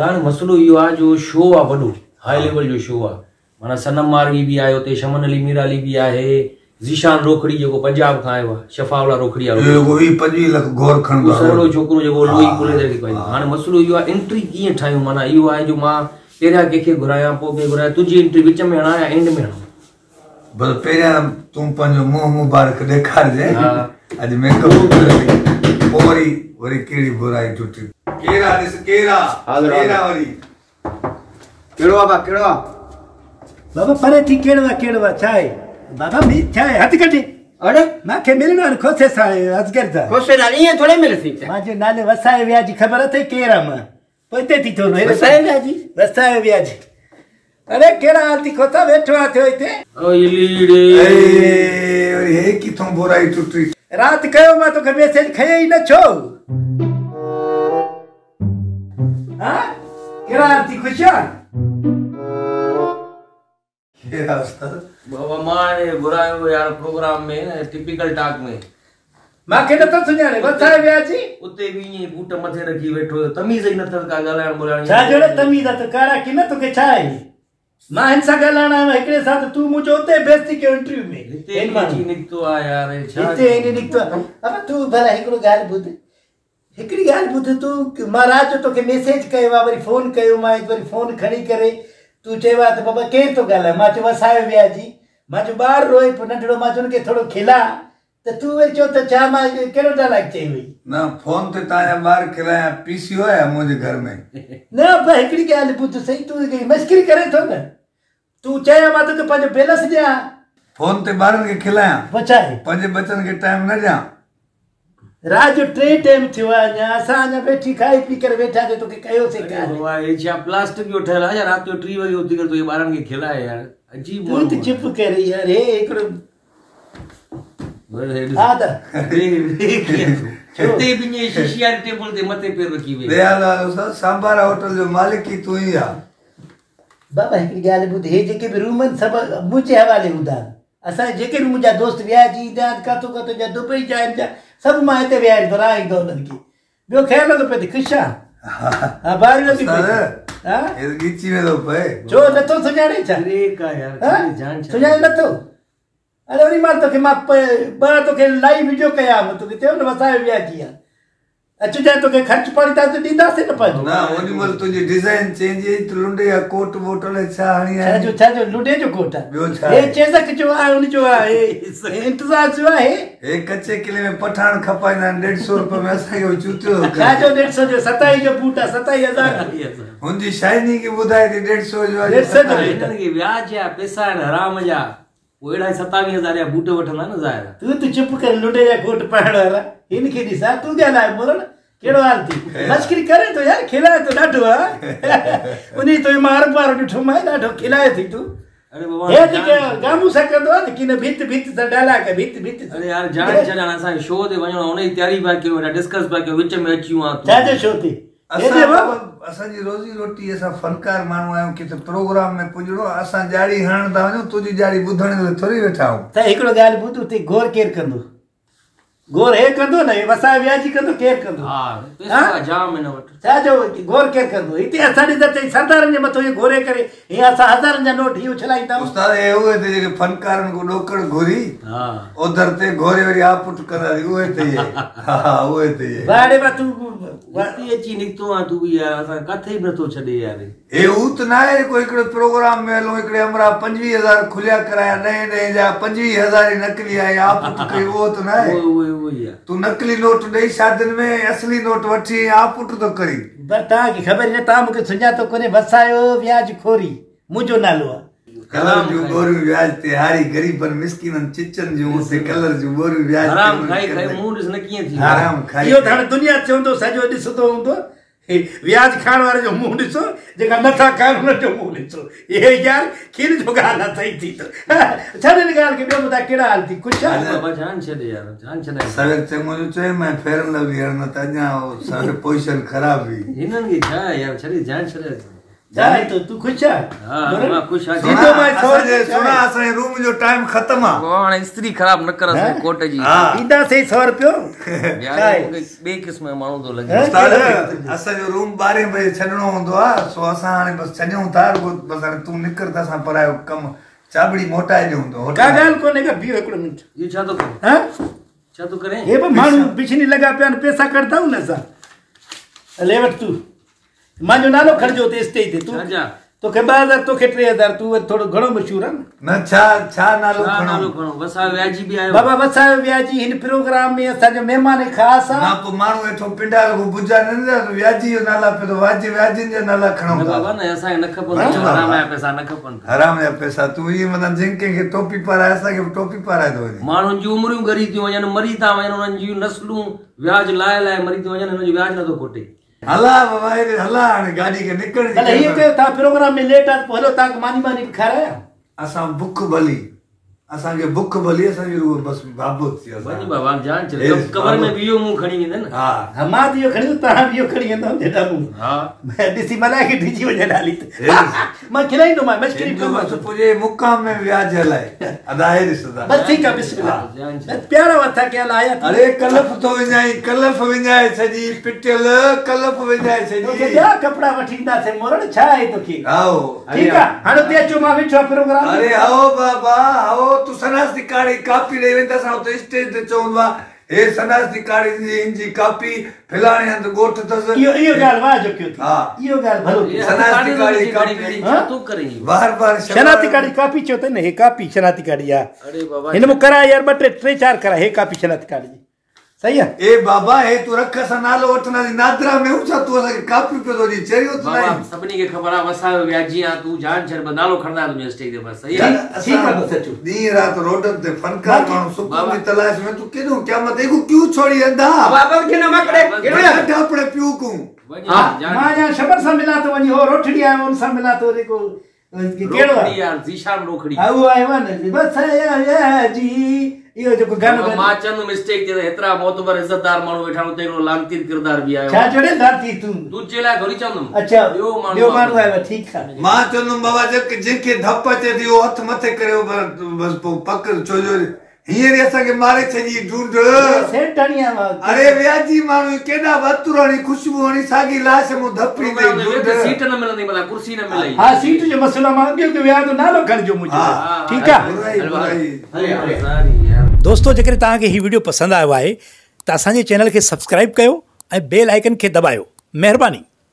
هاڻي مسئلو اهو آهي جو شو آهي وڏو هاء ليول جو شو آهي معنيٰ صنم ماروي به آهي اتي شمن علي ميرالي به آهي ذيشان روکڙي جيڪو پنجاب کان آيو آهي شفا الله روکڙي وارو اهو 20 25 لک گهور کڻندو آهي سرڙو ڇوڪرو جيڪو لوئي ڪلهي تي رکي پائيندو هاڻي مسئلو اهو آهي انٽري ڪيئن ٺاهيون معنيٰ اهو آهي جو مان پهريان ڪنهن کي گهرايان پوء ڪنهن کي گهرايان تنهنجي انٽري وچ ۾ هڻان يا اينڊ ۾ هڻان. بس پهريان تون پنهنجو منهن مبارڪ ڏيکارجانء اڄ ميڪ اپ ڪري پوء وري وري ڪهڙي برائي ٽٽي. ڪير آ ڏس ڪير آ ڪير آ وري. ڪهڙو آ با ڪهڙو آ. بابا پري ٿي ڪهڙو آ ڪهڙو آ ڇا آهي بابا مي ڇا آهي هٿ ڪڍي. اڙي. مان کي ملڻو آهي کوسي سان اصغر سان. کوسي نال ائين ٿوري ملسين. مانجو نالو وسايو وياجي خبر اٿئي ڪير آ مان. پوئتي ٿي ٿو رهي. وسايو وياجي. وسايو وياجي. اڙي ڪهڙا حال ٿي کوسا ويٺو آ ٿيو هتي. اي ليڙي. اي وري هي ڪٿون برائي ٽٽي. رات ڪيو مان توکي ميسيج کنيو ئي نه ڇو. ها ڪهڙا حال ٿي خوش آ. ڪهڙا استاد. بابا مان هن کي گهرايو يار پروگرام ۾ ٽپيڪل ٽاڪ ۾. مان کي نٿو سڃاڻي وسايو وياجي. اتي به ائين ئي بوٽ مٿي رکي ويٺو هيو تميز ئي نٿس ڪا ڳالهائڻ ٻولهائڻ جي. ڇا جهڙو تميز آ تو ڪارا ڪن توکي ڇا آهي مان هن سان ڳالهائڻ آيو آهيان هڪڙي سان ته تون منهنجو اتي بيعزتي ڪيو انٽرويو ۾. هتي به اچي نڪتو آ يار هي ڇا هتي هن نڪتو آ ابا تون ڀلا هڪڙو ڳالهه ٻڌ هڪڙي ڳالهه ٻڌ تون مان رات جو توکي ميسيج ڪيو آ وري فون ڪيو مان وري فون کڻي ڪري تون چيو آ ته بابا ڪير ٿو ڳالهائي مان چيو وسايو وياجي مان چيو ٻار روئي پيو ننڍڙو مان چيو ان کي ٿورو کلاء ته تون وري چيو ته ڇا مان ڪهڙو ڊائلاگ چئي وئي. نه فون تي توهان جا ٻار کلايان پي سي او آهي منهنجي گهر ۾. نه ابا هڪڙي ڳالهه ٻڌ سهي تون مشڪري ڪرين ٿو نه تون چئين مان توکي پنهنجو بيلنس ڏيان. فون تي ٻارن کي کلايان. پوء ڇا آهي. پنهنجي ٻچن کي ٽائيم نه ڏيان. رات جو 3 ٽائيم ٿيو آهي اڃا اسان اڃا ويٺي کائي پي ڪري ويٺاسين توکي ڪيوسين ڪال. اڙي بابا هي ڇا پلاسٽڪ جو ٺهيل آهي ڇا رات جو 3 وڳي اٿي ڪري تون هي ٻارن کي کلائي يار عجيب تون ته چپ ڪر يار هي هڪڙو ها ته هتي به ائين شيشي واري ٽيبل تي مٿي پير رکي ويهي. ويهه هلو استاد سامبارا هوٽل جو مالڪ ئي تون ئي آ. بابا هڪڙي ڳالهه ٻڌ هي جيڪي به روم آهن سڀ منهنجي حوالي هوندا آهن اسان جا جيڪي به منهنجا دوست وياجي ايندا آهن ڪاٿو ڪاٿو جا دبئي جا آهن جا سڀ مان هتي ويهاريندو رهائيندو انهن کي ٻيو خيال نٿو پئي خوش آ ها باري لڳي پئي ها هي ڳچي ۾ ٿو پئي ڇو نٿو سڃاڻي ڇا سڃاڻي نٿو اڙي وري مان توکي مان ٻه توکي لائيو ويڊيو ڪيا مان توکي چيو نه وسايو وياجي آ اچجانء توکي خرچ پاڻي ته ڏينداسين نه پنهنجو. نه اوڏي مهل تنهنجي ڊزائين چينج هئي ته لنڊي جا ڪوٽ ووٽ الائي ڇا هڻي آيو. ڇا جو ڇا جو لنڊي جو ڪوٽ آ. ٻيو ڇا هي چيزڪ جو آهي ان جو آهي هي انتظار جو آهي. هي ڪچي قلعي ۾ پٺاڻ کپائيندا آهن ڏيڍ سو روپئي ۾ اسان کي به چوتيو ٿو ڪري. ڇا جو ڏيڍ سو جو ستائي جو بوٽ آ ستائي هزار جو. هن جي شائننگ ئي ٻڌائي ٿي ڏيڍ سو جو آ. ڏيڍ سو جو. هنن کي وياج جا پئسا آهن حرام جا. پوء اهڙا ستاويهه هزار جا بوٽ وٺندا نه ظاهر آ. تون ته چپ ڪر لنڊي جا ڪوٽ پائڻ وارا هن کي ڏس ها تون ڳالهاء مورڻ ڪهڙو حال ٿي مشڪري ڪرين ٿو يار کلائي ٿو ڏاڍو ها انهي تو مان عرب وارو ڏٺو مانء ڏاڍو کلائي ٿي تون اڙي بابا هي ته گامون سان ڪندو آ نه ڪي نه ڀت ڀت سان ڊائلاگ ڀت ڀت سان. اڙي يار جان ڇڏ هاڻ اسان کي شو تي وڃڻو آ ان جي تياري پيا ڪيون ويٺا ڊسڪس پيا ڪيون وچ ۾ اچي ويو آ تون. ڇا جو شو تي اسان جي روزي روٽي اسان فنڪار ماڻهو آهيون ڪٿي پروگرام ۾ پڄڻو آهي اسان ڄاڙي هڻڻ ٿا وڃون تنهنجي ڄاڙي ٻڌڻ لاء ٿوري ويٺا آهيون. ته هڪڙو ڳالهه ٻڌ اتي گور ڪير ڪندو گور هي ڪندو نه هي وسائي وياجي ڪندو ڪير ڪندو ها پيسا جام هن وٽ. ڇا جو گور ڪير ڪندو هتي اسان ڏس ته سردارن جي مٿو هي گوري ڪري هي اسان هزارن جا نوٽ هي اڇلائيندا آهيون. استاد هي اهي ته جيڪي فنڪارن کان ڏوڪڙ گهري اوڌر تي گهوري وري آ پٽ ڪندا ٿي اهي ته اهي ها ها اهي ته اهي. واهه ڙي واهه تون هتي اچي نڪتو آن تون به يار اسان ڪٿي به نٿو ڇڏي يار. هي هو ته ناهي جيڪو هڪڙي پروگرام ۾ هلون هڪڙي همراهه 25 هزار کليا ڪرايا ڏهين ڏهين جا 25 هزار ئي نقلي آهي آ پٽ ڪئي اهو ته ناهي. اهو اهو ئي آ. تون نقلي نوٽ ڏئي شادين ۾ ۽ اصلي نوٽ وٺي ۽ آ پٽ ٿو ڪرين. پر توهان کي خبر ئي نه توهان مون کي سڃاتو ڪونهي وسايو وياج خوري منهنجو نالو آ. ڪلر جون ٻوريون وياج تي هاري غريبن مسڪينن چچن جون اتي ڪلر جون ٻوريون وياج تي حرام کائي کائي منهن ڏس نه ڪيئن ٿي ويو. حرام کائي اهو ته هاڻي دنيا چوندو سڄو ڏسندو هوندو وياج کائڻ واري جو منهن ڏسو جيڪا نٿا کائن انهن جو منهن ڏسو اهي يار کير جو ڳالهه آ صحيح ٿي ته ڇڏ ان ڳالهه کي ٻيو ٻڌاء ڪهڙا حال ٿي خوش آ. بابا جان ڇڏ يار جان ڇڏائي. سوير چڱو جو چيم ۽ فيئر اينڊ لولي هڻ نه ته اڃا سوير پوزيشن خراب هئي. هنن کي ڇا آهي يار ڇڏي جان ڇڏائي. ڇا آهي تو تون خوش آ؟ ها مان خوش آ. سهڻا اسان جي روم جو ٽائيم ختم آ. بابا هاڻي استري خراب نه ڪر اسان جي ڪوٽ جي. ها. ڏينداسين سو رپيو. يار مونکي ٻئي قسم جو ماڻهو ٿو لڳي. استاد اسان جو روم 12 بجي ڇڏڻو هوندو آ سو اسان هاڻي بس ڇڏيون ٿا رڳو بس هاڻي تون نڪر ته اسان پرايو ڪم چاٻڙي موٽائي ڏيون ته ڪا ڳالهه ڪونهي ڪا بيهو هڪڙو منٽ. اهو ڇا ٿو ڪرين؟ ها؟ ڇا ٿو ڪرين؟ هي به ماڻهو بڇني لڳا پيا آهن پئسا ڪڍندائون نه اسان. هلي وٺ تون. مانجو نالو کڻجو اتي اسٽيج تي تون توکي 2000 توکي 3000 تون وري ٿورو گهڻو مشهور آهين نه ڇا ڇا نالو کڻو نالو کڻو وسايو وياجي به آيو بابا وسايو وياجي هن پروگرام ۾ اسان جو مهمان خاص آ نه پو ماڻهو ويٺو پنڊال کو بجا نه نه وياجي جو نالا پيو ٿو واجي وياجين جا نالا کڻو نه بابا نه اسان کي نه کپن حرام جا پئسا نه کپن حرام جا پئسا تون ائين مطلب جن ڪنهن کي ٽوپي پارائي اسان کي به ٽوپي پارائي ٿو وڃي ماڻهن جون عمريون ڳري ٿيون وڃن مري ٿا وڃن انهن جون نسلون وياج لائي لائي مري ٿيون وڃن هنن جو وياج نٿو کوٽي هلا بابا هيڏي هلا هاڻي گاڏي کي نڪرڻ جي ڀلا هيئن ڪيو توهان پروگرام ۾ ليٽ آ ته پوء هلو توهان کي ماني ماني به کارايان. اسان بک ڀلي اسان کي بک ڀلي اسان جي رڳو بس بابو ٿي اسان. وڃ بابا جان ڇڏ قبر ۾ به اهو منهن کڻي ويندين نه. ها. ها مان ته اهو کڻي ويندس توهان به اهو کڻي ويندؤ جيڏا منهن. ها. ڏسي ملائڪ ڊڄي وڃن هالي ته. مان کلائيندومانء مشڪري به ڪندومانء. بس پوء جي مقام ۾ وياج هلائي. ادا هي ڏس ادا. بس ٺيڪ آ بسم الله. بس پيارا وٿا ڪيل آيا ٿي. اڙي ڪلف ٿو وڃائين ڪلف وڃائي ڇڏي پٽيل ڪلف وڃائي ڇڏي. توکي ٻيا ڪپڙا وٺي اينداسين مورڙ ڇا آهي توکي. هائو. ٺيڪ آ هاڻي اتي اچو مان ويٺو آهيان پروگرام ۾. اڙي هائو بابا هائو تون سناستي ڪاڙي ڪاپي ڏئي وڃ ته اسان اتي اسٽيج تي چوندو آ هي سناستي ڪاڙي جي هن جي ڪاپي فلاڻي هنڌ ڳوٺ اٿس. اهو اهو ڳالهه واهه جو ڪيو ٿي. اهو ڳالهه ڀلو ڪيو. شناختي ڪارڊ جي ڪاپي. بار بار شناختي ڪارڊ جي ڪاپي چيو اٿئي نه هي ڪاپي شناختي ڪارڊ جي آ. هن مون ڪرايا يار ٻه ٽي ٽي چار ڪرايا هي ڪاپي شناختي ڪارڊ جي. صحيح آ. اي بابا هي تون رک اسان نالو وٺنداسين نادرا ۾ هون ڇا تون اسان کي ڪاپيون پيو ٿو ڏين چريو ته ناهين. بابا سڀني کي خبر آ وسايو وياجي آ تون جان ڇڏ بس نالو کڻندا تنهنجو اسٽيج تي بس صحيح آ. ٺيڪ آ بس اچو. ڏينهن رات روڊن تي فنڪار ماڻهو سڪون جي تلاش ۾ تون ڪيڏو قيامت ايڪو ڪيون ڇوڙي انڌا. بابا کي نه مڪڙي ڪڍ اپڻي پيو ڪون. مان اڃا شبر سان ملان ٿو وڃي هو روٺڙي آيو ان سان ملان ٿو جيڪو ڪهڙو آ يار ذيشان روکڙي ها اهو آيو آ نه وسايا وياجي اهو جيڪو گانو مان چوندم اسٽيج تي هيترا معتبر عزتدار ماڻهو ويٺا آهن اتي هڪڙو لعنتي ڪردار به آيو ڇا چڙي لعنتي تون تون چيلائي ٿوري چوندم اڇا ٻيو ماڻهو آيو ٺيڪ آ مان چوندم بابا جنهن کي ڌپ اچي ٿي اهو هٿ مٿي ڪري بس پوء پڪ ڇو جو هينئر ئي اسان کي ماري ڇڏي ڍونڍ. سيٽ هڻي آيو آهيان. اڙي وياجي ماڻهو ڪيڏا وتر هڻي خوشبو هڻي ساڳي لاش مون ڌپ ايندئي ڍونڍ. سيٽ نه ملندي متان ڪرسي نه ملئي. ها سيٽ جو مسئلو آ مان اڳي اڳي ويهان ٿو نالو کڻجو منهنجو ٺيڪ آ. برائي برائي. دوستو جيڪڏهن توهان کي هي وڊيو پسند آيو آهي ته اسان جي چينل کي سبسڪرائيب ڪيو ۽ بيل آئيڪن کي دٻايو مهرباني.